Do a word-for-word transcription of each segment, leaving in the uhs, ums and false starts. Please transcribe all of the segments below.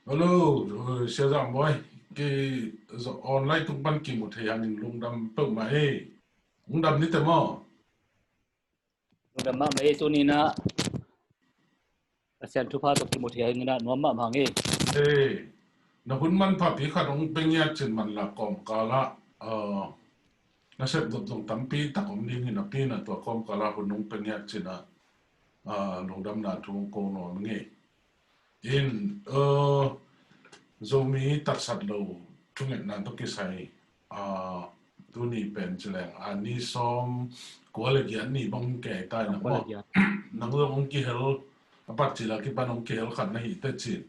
Hello, Sia Zam Bawi. Kei zong online tung pan kimu thei hangin lungdam peuhmah ei. Lungdam ni te maw? Lungdam mahmah ei, tuni-in ah Pasian thupha tawh kimu thei hangin ah nuam mahmah hang ei. Ei, na hun manphapi khat hong pia ngiat cin man la kawmkal ah, ah, na sep dot zong tampi tak om ding hi napi-in ah tua kawmkal ah hun hong pia ngiat cin ah, ah, lungdamna thu hong ko nuam ing ei. In, uh, Zomi tatsat lo thungetna tawh kisai, uh, tuni pen ci leng a ni sawm kua le giat ni bang kei ta in ah maw. Nang zong hong kihel, a pat cil a kipan hong kihel khat na hi teh cin.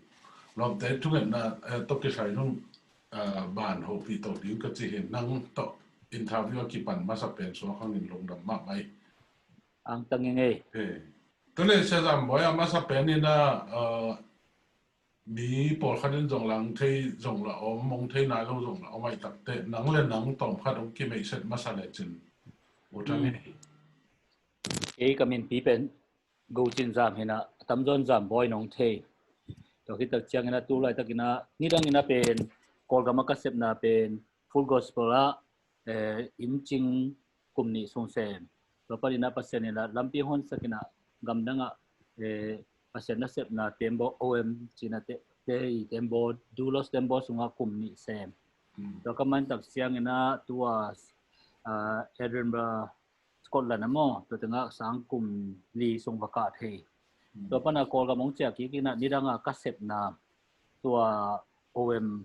Lawmte thungetna, eh, tawh kisai nung, uh, ban hopih to ding ka ci hi, nang tawh interview a kipan masa pen suak hangin lungdam mahmah ei. Angtang ing ei. Tua leh Sia Zam Bawi, a masa pen in ah, uh, mi pawlkhat in zong la hong thei, zong la om, hong thei nai lo zong la om ahih takteh, nang le nang tawmkhat hong kimeihset masa lecin ut hang ei. Ei ka minpi pen Go Cin Zam hi-in ah, a tamzaw in Zam Bawi in hong thei. Tua khit tak ciangin ah tu laitakin ah nidangin ah pen Kawlgam ah ka sepna pen Full Gospel ah, eh, inncing kum nih sung sem. Tua panin ah Pasian in ah lampi hong honsak in ah gamdang ah, eh, Pasian nasepna tembaw O M cihna te, te i tembaw, Doulos tembaw sungah kum nih sem. Tua ka man tak ciangin ah tua, ah, Edinburgh, Scotland ah maw, tua tengah sang kum li sung va kah thei. Tua pan ah Kawlgam hong ciah kik in ah nidang ah ka sepna tua O M,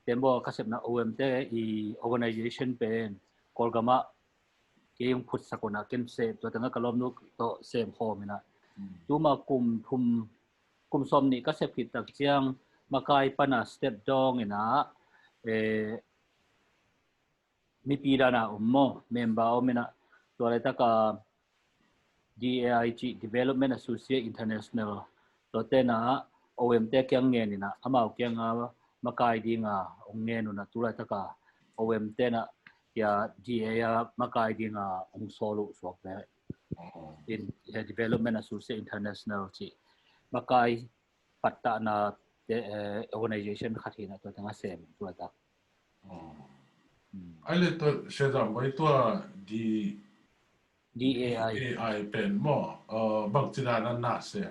tembaw ka sepna O M te i organization pen Kawlgam ah kei hong phutsak un ah ken sem, tua tengah ka lawmnu tawh sem khawm in ah. Tuma kum thum, kum sawm nih ka sep khit tak ciang makai pan ah step down in ah, eh, mipi dan a om maw, member om in ah, tua laitak a D A I cih, Development Associate International, tua ten ah O M te kiang ngen in ah, amau kiang ah makai ding a hong ngen un ah, tu laitak a O M ten ah hia D A I a makai ding a hong sawl uh suak ve. In, hia Development Associate International cih makai pattahna te, eh, organization khat hi in ah tua teng a sem tua tak. Ai le tua Sia Zam Bawi, tua D, D A I, D A I pen maw, eh, bangci dan a na sem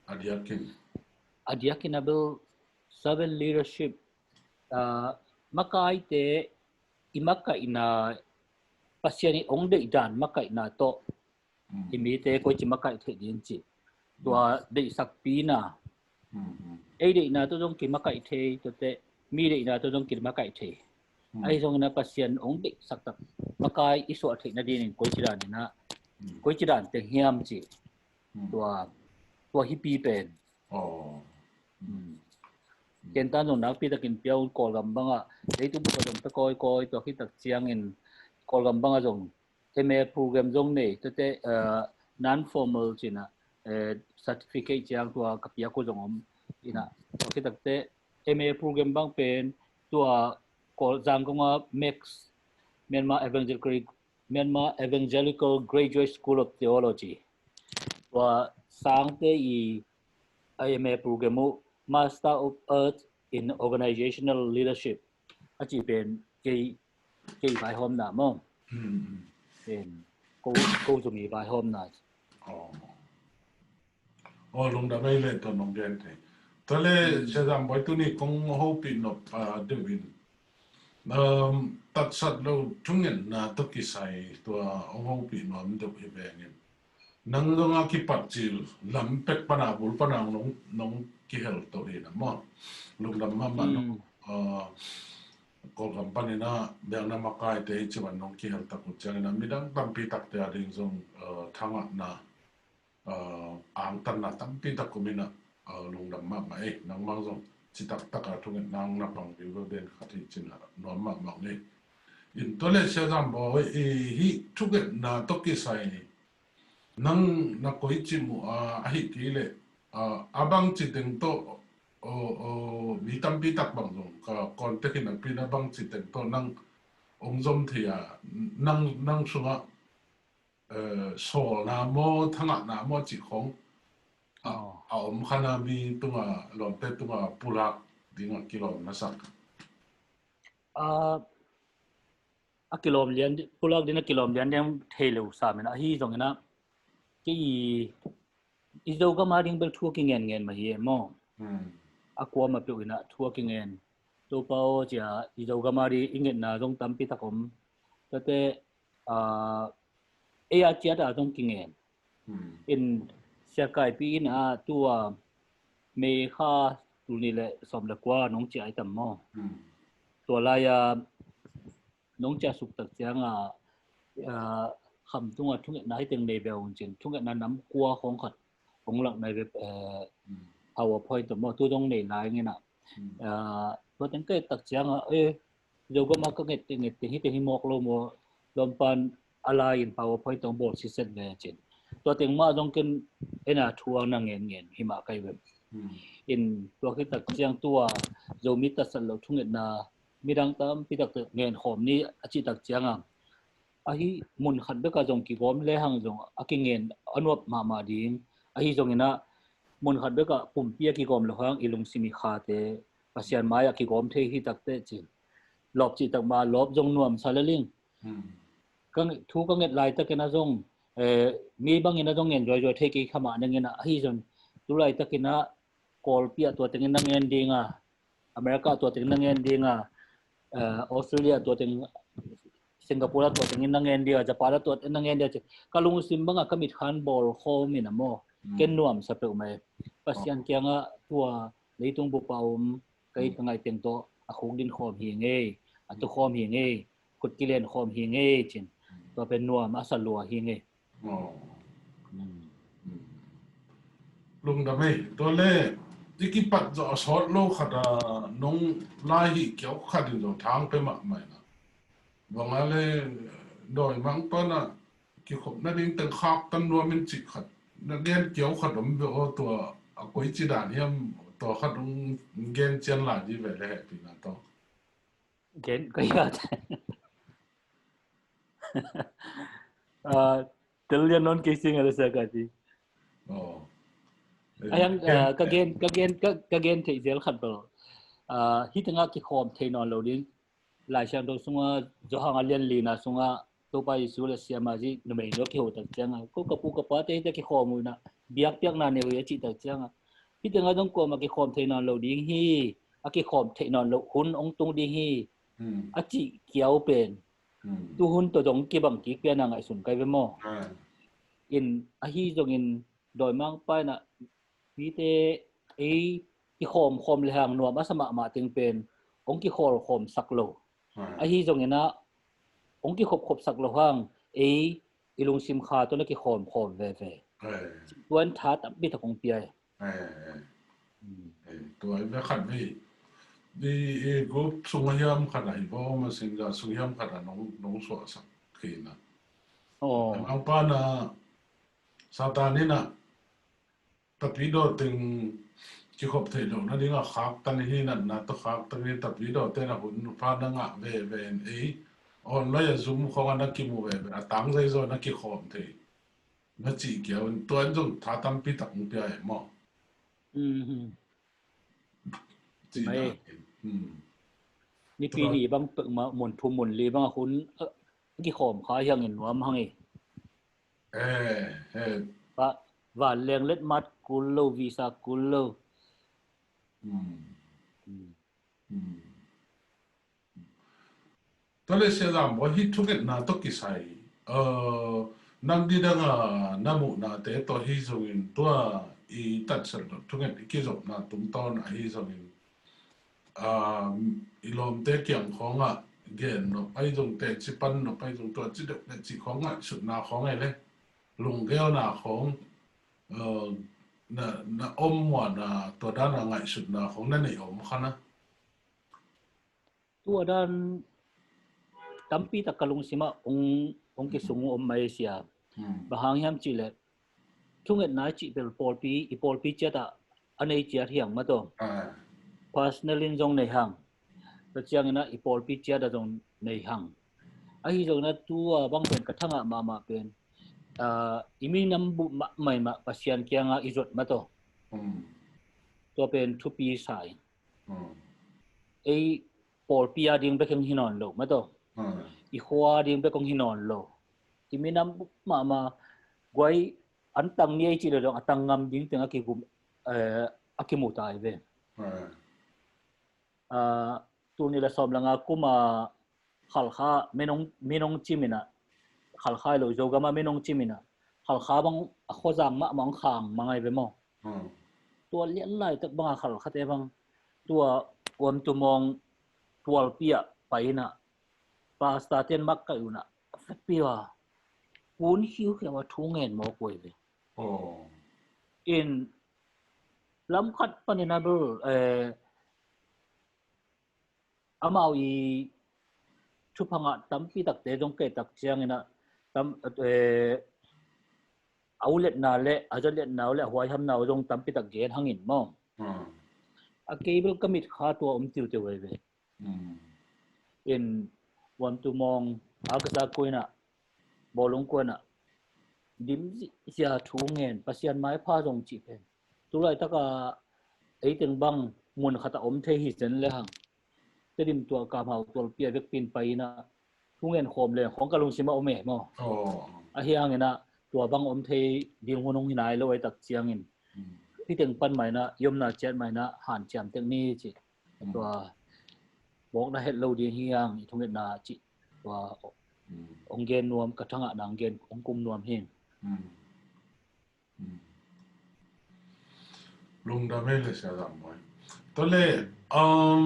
a diakin? A diakin a bel servant leadership, eh, makaite i makaihna, Pasian i hong deih dan makaihna tawh i mite koici makaih theih ding cih. Tua deihsakpina. Ei deihna tawh zong kimakaih thei, tuate mi deihna tawh zong kimakaih thei. Ahi zongin ah Pasian hong deihsak tak makai i suah theih nadingin koici dan in ah, koici dan teng hiam cih. Tua, tua hipi pen. Ken tan zong nakpi takin pia un, Kawlgam bangah leitung bup a zong pia kawikawi, tua khit tak ciangin Kawlgam bangah zong M A program zong nei, tuate, eh, non-formal cih in ah, eh, certificate ciang tua ka piak uh zong om in ah, tua khit takteh M A program bang pen tua Kawl Zangkong ah MEGS, Myanmar Evangelical, Myanmar Evangelical Graduate School of Theology, tua sangte i M A program uh, Master of Arts in Organizational Leadership a cih pen kei, kei vaihawmna maw. Pen ko, ko Zomi vaihawmna. Aw, lungdam ei le tua nong gen thei. Tua le Sia Zam Bawi, tuni kong hopih nop, ah, deuh in, um, tatsat lo thungetna tawh kisai tua hong hopih nuam deuh hi veng in. Nang zong a kipat cil lam pek pan a bul pan a nong, nong kihel to hi na maw. Lungdam mahmah nong, uh, Kawlgam panin ah biakna makaite hi ci-in nong kihel tak uh ciangin ah midang tampi takte a ding zong, uh, thangahna, uh, angtanna tampi tak om in ah, uh, lungdam mahmah ei. Nangmah zong citak tak a thungetna hong na pang vive den khat hi ci-in ah nuam mahmah ei. In tua le Sia Zam Bawi, i hih thungetna tawh kisai nang na koici mu a, ahih kei leh, a, a bangci teng tawh, o, o, mi tampi tak bang zong ka contact in a pi na, bangci teng tawh nang hong zom thei a, nang, nang sungah, eh, sawlna maw, thangahna maw cih khong a, a om kha na, mi tungah, lawmte tungah pulak ding a kilawm na sak? A, a kilawm lian, pulak ding a kilawm lian ding thei lo sa men ahi zongin a, kei i, i Zogam a ding bel thu a kingen ngen mah hi e maw. Hmm. A kuama peuh in a thu a kingen. Topa aw cia, i Zogam a ding i ngetna zong tampi tak om. Tate, a, ei a ciat a zong kingen. Hmm. In Sia Kaipi in a tua May kha tul nih le sawm le kua nong ciah ai tam maw? Hmm. Tua lai-a nong ciah suk tak cianga, a, Khamtung a thungetna hi teng nei beh ung cin, thungetna nam kua khong khat hong lak nai ve, eh, hmm, PowerPoint tawh maw, tu zong nei lai ngin a. Hmm. A, tua teng ka et tak cianga, eh, Zogam a ka nget teng, nget teng hi teng hi mawk lo maw, lawmpan a lai in PowerPoint tawh bawl siset ve cin. Tua teng mah zong ken en a thu a na ngen ngen hi mah kai ve. Hmm. In tua khit tak ciang tua Zomi tatsat lo thungetna midang tampi tak ngen khawm ni a cih tak cianga, ahi mun khat bek a zong kigawm lehang zong a kingen a nuam mahmah ding. Ahi zongin a mun khat bek a pumpi a kigawm lo hang i lungsim i khate Pasian mai a kigawm thei hi takte cin. Lawp cih tak mah lawp zong nuamsa le ling. Hmm. Ka nge-, thu ka nget laitakin a zong, eh, mi bangin a zong ngen zuaizuai thei kei kha mah nengin a, ahi zong tu laitakin a Kawlpi ah tua tengin na ngen ding a, America ah tua tengin na ngen ding a, eh, Australia ah tua teng, Singapore ah tua tengin na ngen ding a, Japan ah tua tengin na ngen ding a, ka lungsim bang a ka mitkhan bawl khawm in a maw. Hmm. Ken nuamsa peuhmah e. Pasian kiangah tua leitung bup a om, ka it ka ngaih teng tawh a khuk din khawm hi ngei, a tu khawm hi ngei, khut kilen khawm hi ngei cin. Tua pen nuam a sa lua hi ngei. Oh. Hmm. Hmm. Lungdam ei, tua le, i kipat zawh a sawt lo khat a nong lai hi kiau khat in zawh thang pe mahmah in a. Bang a le, dawimangpa na kikhop nading teng khaktan nuam in cih khat. Na gen kiau khat om ve aw, tua a koici dan hiam, tua khat hong gen cian lai dih ve le hehpihna tawh. Gen ka hiat. Ah, tel lian nawn kei sing a le sa ka ti. Oh. A hiang, ah, ka gen, ka gen, ka, ka gen theih zel khat bel. Ah, hi tengah kikhawm thei nawn lo ding. Lai Siangtho sungah, Johan a lian lina sungah, Topa Jesu le Siamah zi numei nu a kiho tak ciangah, ko ka pu ka pate hite kikhawm uh inah, biakpiakna nei uh hi a cih tak ciangah, hi tengah zong kuamah kikhawm thei nawn lo ding hi, a kikhawm thei nawn lo hun hong tung ding hi, hmm, a cih kiau pen. Hmm. Tu hun tawh zong kibang kik pian a ngaihsun kai ve maw? Ah. In ahi zongin dawimangpa inah mite ei kikhawm khawm le hang nuam a sa mahmah teng pen hong kikhawm khawm sak lo. Ah. Ahi zongin ah hong kikhop khop sak lo hang ei i lungsim kha tawh na kikhawm khawm veve. Eh. Tua in tha tampi tak hong pia e. Eh, eh. Hmm. Eh, tua i ve khat ve. Di, i group sung a hiam khat a hi bo, Messenger sung hiam khat a nong, nong suahsak khin a. Oh. Ang pa na Satan in a Tapidaw teng kikhop theih loh nading a khaktan hi, natna tawh khaktan hi, Tapidaw ten a hun pha na ngah veve in ei online a Zoom khawng a na kimu veve, a tangzai zaw na kikhawm thei na cih kiau in, tua in zong tha tampi tak hong pia e maw? Mhm. Cih mai. Hmm. Nipi tua ni bang pek ma, mun thum mun li bang a hun, eh, kikhawm kha hiang in nuam hang e. Eh, eh. Ba, vanleng let mat kul lo, visa kul lo. Hmm. Hmm. Hmm. Tua le Sia Zam Bawi, hih thungetna tawh kisai, eh, nang didang a na muhnate tawh hi zongin, tua i tatsat loh thunget i kizopna tungtawn ahi zongin, ah, i lawmte kiang khawngah gen nop ahi zong, teci pan nop ahi zong, tua ci deuh le ci khawng ngaihsutna khawng ei le, lunggelna khawng, eh, na, na om muahna, tua dana ngaihsutna khawng na neih om kha na? Tua dan tampi tak ka lungsimah hong, hong kisung om mai sia. Hmm. Bang hang hiam cihleh, thungetna i cih bel pawlpi, i pawlpi ciatah a nei ciat hiang mah tawh. Ah. Personal in zong nei hang. Tua ciangin ah i pawlpi ciatah zong nei hang. Ahi zongin ah tua bang pen ka thangah mahmah pen, ah, i minam bup mahmah mah Pasian kiangah i zot mah tawh. Hmm. Tua pen thupi sa in. Hmm. ei pawlpi a ding bek hong hi nawn lo, mataw. I khua a ding bek hong hi nawn lo. I minam mahmah guai an tang ni ei cih le dong a tang ngam ding teng a kigum, eh, a kimu ta hi ve. Tul nih le sawm le nga kuma Khalkha minong, minong cimin a, Khalkha hi lo Zogam a minong cimin a, Khalkha bang a khuazang mahmah hong khang mang ahi ve maw. Tua lian laitak banga Khalkhate bang tua Uamtumawng tualpi ah pai in a, pastor ten mak kaih un a, fekpi a kun khiukhiau a thu ngen mawk uh ahi ve. In lam khat panin a bel, eh, amau i thupha ngah tampi takte zong kei tak ciangin a tam, eh, a uletna le a zaliatna uh le a huaihamna uh zong tampi tak gen hangin maw. A kei bel ka mitkha tua om tiuteu ahi ve. In Uamtumawng a ka sa kuina bawlung kuana dim zihzia thu ngen Pasian maipha zong cih pen tulaitaka eiteng bang mun khata om thei hi zen le hang Tedim tua Kamhau tualpi a vekpin pai in a thu ngen khawm le khawng ka lungsim a om e maw. A hiangin a tua bang om thei ding hun hong hi nai lo ei tak ciangin hiteng pan maina i omna ciat maina hanciam tek ni ci. Tua bawkna het lo ding hiang i thungetna cih tua hong gen nuam ka thangah nang gen hong kum nuam hi. Lungdam ei le Sia Zam Bawi. Tua le, um,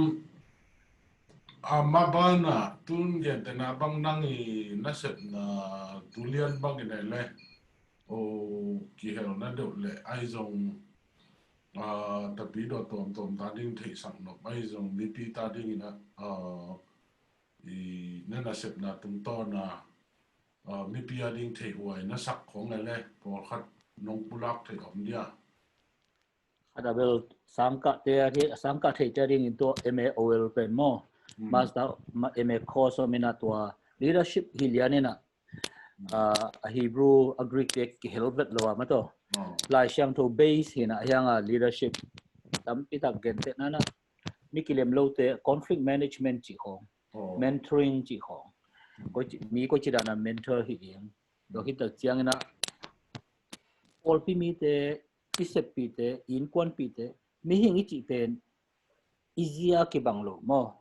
a ma bana tun gentena bang nang i nasepna tulian bangin ei le o kihelna deuh le ahi zong, a, tapi dawh tuamtuam ta ding theihsak nop ahi zong mipi ta dingin a, a, i na nasepna tungtawna, a, mipi a ding theihhuai na sak khong e le pawlkhat nong pulak theih om dia. Khat a bel sangkah te a ding, sangkah thei te a dingin tua M A O L pen maw. Master, M A course om in a tua leadership hi lian in a, a Hebrew, a Greek te kihel vet lo a mataw. Lai Siangtho base hi in a hiang a leadership tampi tak gentehna na mi kilem lote conflict management cih khong, mentoring cih khong. Mi koici dana mentor hi ding. Tua khit tak ciangin a pawlpi mite, i seppite, i innkuanpite, mihing i cih pen i zia kibang lo maw.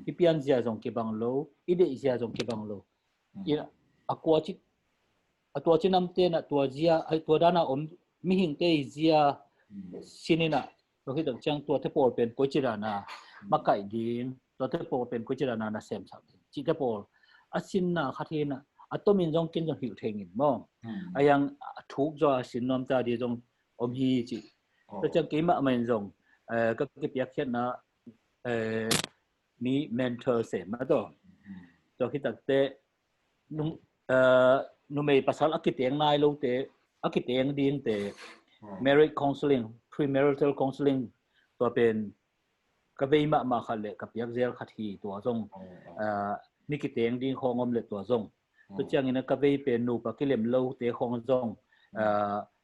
I pianzia zong kibang lo, i deihzia zong kibang lo. A kua ci, a tua ci namte na tua zia, ai tua dana om mihingte i zia sin in a tua khit tak ciang tuate pawl pen koici dana makaih ding, tuate pawl pen koici dana na semsak ding cihte pawl a sinna khat hi in a, a tomin zong kin zong hilh thei ngin maw. A hiang a thuk zaw a sin nuam ta ding zong om hi ci. Tua ciang keimah mah in zong, eh, ka kipiakkhiatna, eh, mi mentor sem a tawh. Tua khit takte numei pasal a kiteng nai lote, a kiteng dingte, marriage counseling, premarital counseling, tua pen ka vei mahmah khat le ka piakzel khat hi tua zong. Mi kiteng ding khawng om le tua zong. Tua ciangin a ka vei pen nupa kilem lote khawng zong,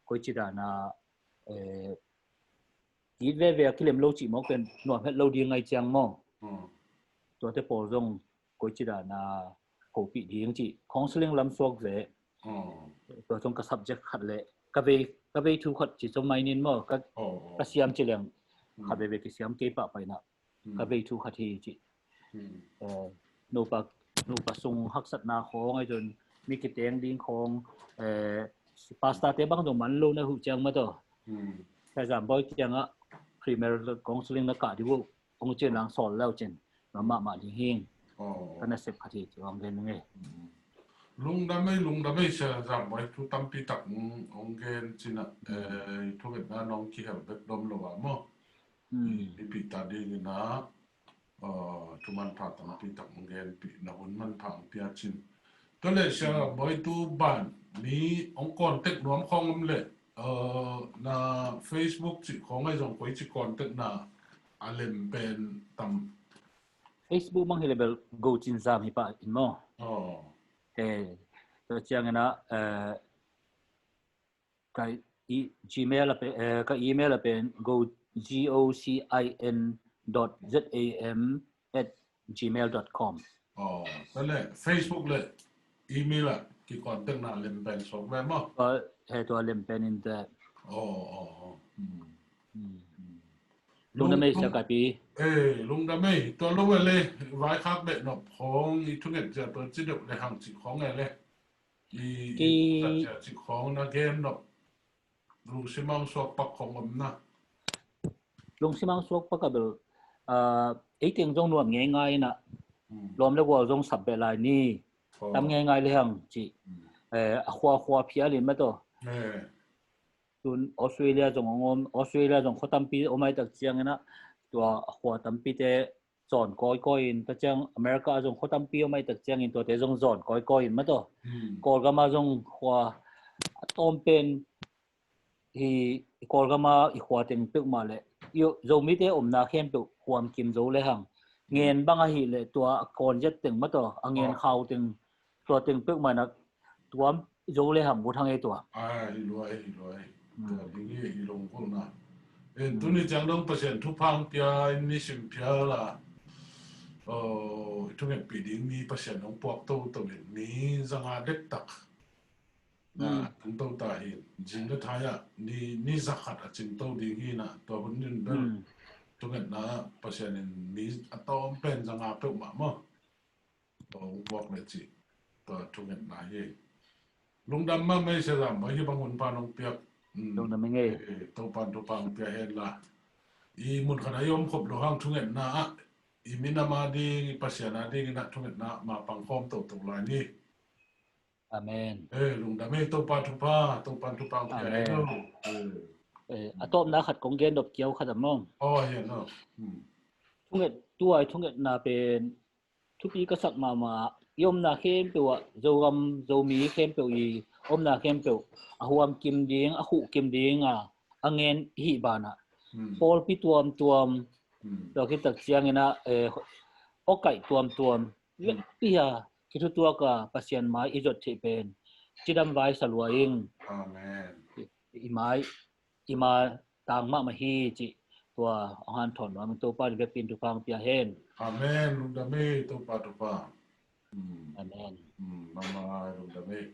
koici dana it veve a kilem lo cih mawk pen nuam het lo ding ngai ciang maw. Tuate pawl zong koici dana kopih ding cih counseling lam suak ve. Tua zong ka subject khat le ka vei, ka vei thu khat ci zong mai nin maw, ka, ka siam ci leng khat veve kisiam kei pahpah in a ka vei thu khat hi cih. Nupa, nupa sung haksatna khawng ahi zong mi kiteng ding khawng, pastor te bang zong man lo na huh ciang mataw. Sia Zam Bawi kiangah premarital counseling na kah dih uh hong cin lang sawl leu cin na mahmah ding hing. Ka nasep khat hi ci hong gen nge. Lungdam ei, lungdam ei Sia Zam Bawi, thu tampi tak hong gen cin a, i thungetna nong kihel bek dom lo a maw. Mipih ta dingin a thu manpha tampi tak hong genpih na hun manpha hong pia cin. Tua le Sia Bawi, tu ban mi hong contact nuam khawng om le na Facebook cih khawng ahi zong koici contact na a lem pen tam? Facebook mang hi le bel Go Cin Zam hi pah in maw. Tua ciangin a ka Gmail a pen, ka email a pen go, G O C I N dot Z A M at gmail dot com. Aw, tua le Facebook le email ah kicontact na lem pen suak ve maw? Tua, he tua lem pen in te. Aw, aw, aw. Hmm. Hmm. Hmm. Lungdam ei, Sia Kaipi. Eh, lungdam ei. Tua lo ve le, vaikhak beh nop khawng, i thunget zia tua ci deuh le hang cih khawng e le. I, i, ki- zia cih khawng na gen nop. Lungsim a hong suak pak khawng om na. Lungsim a hong suak pak a bel, ah, ei teng zong nuam ngeingai in ah. Hmm. Lawm le gual zong sap beh lai ni. Aw. Tam ngeingai le hang cih. Hmm. Eh, a khua khua phial in mah tawh. Eh. Tun Australia zong hong om, Australia zong khua tampi om ahih tak ciangin ah, tua a khua tampite zawn kawikawi in, tua ciang America zong khua tampi om ahih tak ciangin tuate zong zawn kawikawi in mah tawh. Hmm. Kawlgam ah zong khua a tawm pen hi, Kawlgam ah i khua teng peuhmah le i Zomite omna khempeuh huam kim zo le hang. Hmm. Ngen bang ahih leh tua a kawn zet teng mah tawh, a ngen, aw, khau teng, tua teng peuhmah in ah tuam zo le hang vut hang ei tua. Ai, hi lua ei, hi lua ei. Hmm. Tua ding hi, hi lungkulhna. Eh, hmm, tuni ciang dong Pasian thupha hong pia in nisim phial a, oh, i thungetpih ding ni Pasian hong puak toto in ni zanga dektak. Na, hmm, hong to ta hi. Zing le thai ah ni, ni zakhat a cingto ding hi na, tua hun in bel, hmm, thungetna Pasian in ni a tawm pen zanga peuhmah maw. Tua hong puak le cih, tua thungetna hi. Lungdam mahmah ei Sia Zam Bawi, hih bang hun pan hong piak. Mm. Lungdam ei ngei. Eh, eh, Topan thupha hong pia hen la. I mun khat ah i om khop loh hang thungetna ah, i minam a ding, i Pasian a ding in ah thungetna mah pang khawm toto lai ni. Amen. Eh, lungdam ei, Topa thupha, Topan thupha hong pia hen la. Amen. Eh. Eh, a tawpna khat kong gen nop kiau khat a maw. Aw, hi a no. Hmm. Thunget, tua i thungetna pen thupi ka sak mahmah. I omna khempeuh ah, Zogam, Zomi khempeuh i omna khempeuh a huam kim ding, a huh kim ding a, a ngen i hih banah. Hmm. Pawlpi tuamtuam, hmm, tua khit tak ciangin ah, eh, awkaih tuamtuam, hmm, vekpi a kithutuak a Pasian mai i zot theih pen cidam vai sa lua ing. Amen. I, i mai, i ma tang mahmah hi cih tua hong hanthawn nuam ing. Topa in vekpi in thupha hong pia hen. Amen. Lungdam ei, Topa thupha. Hmm. Amen. Hmm, mama lungdam ei.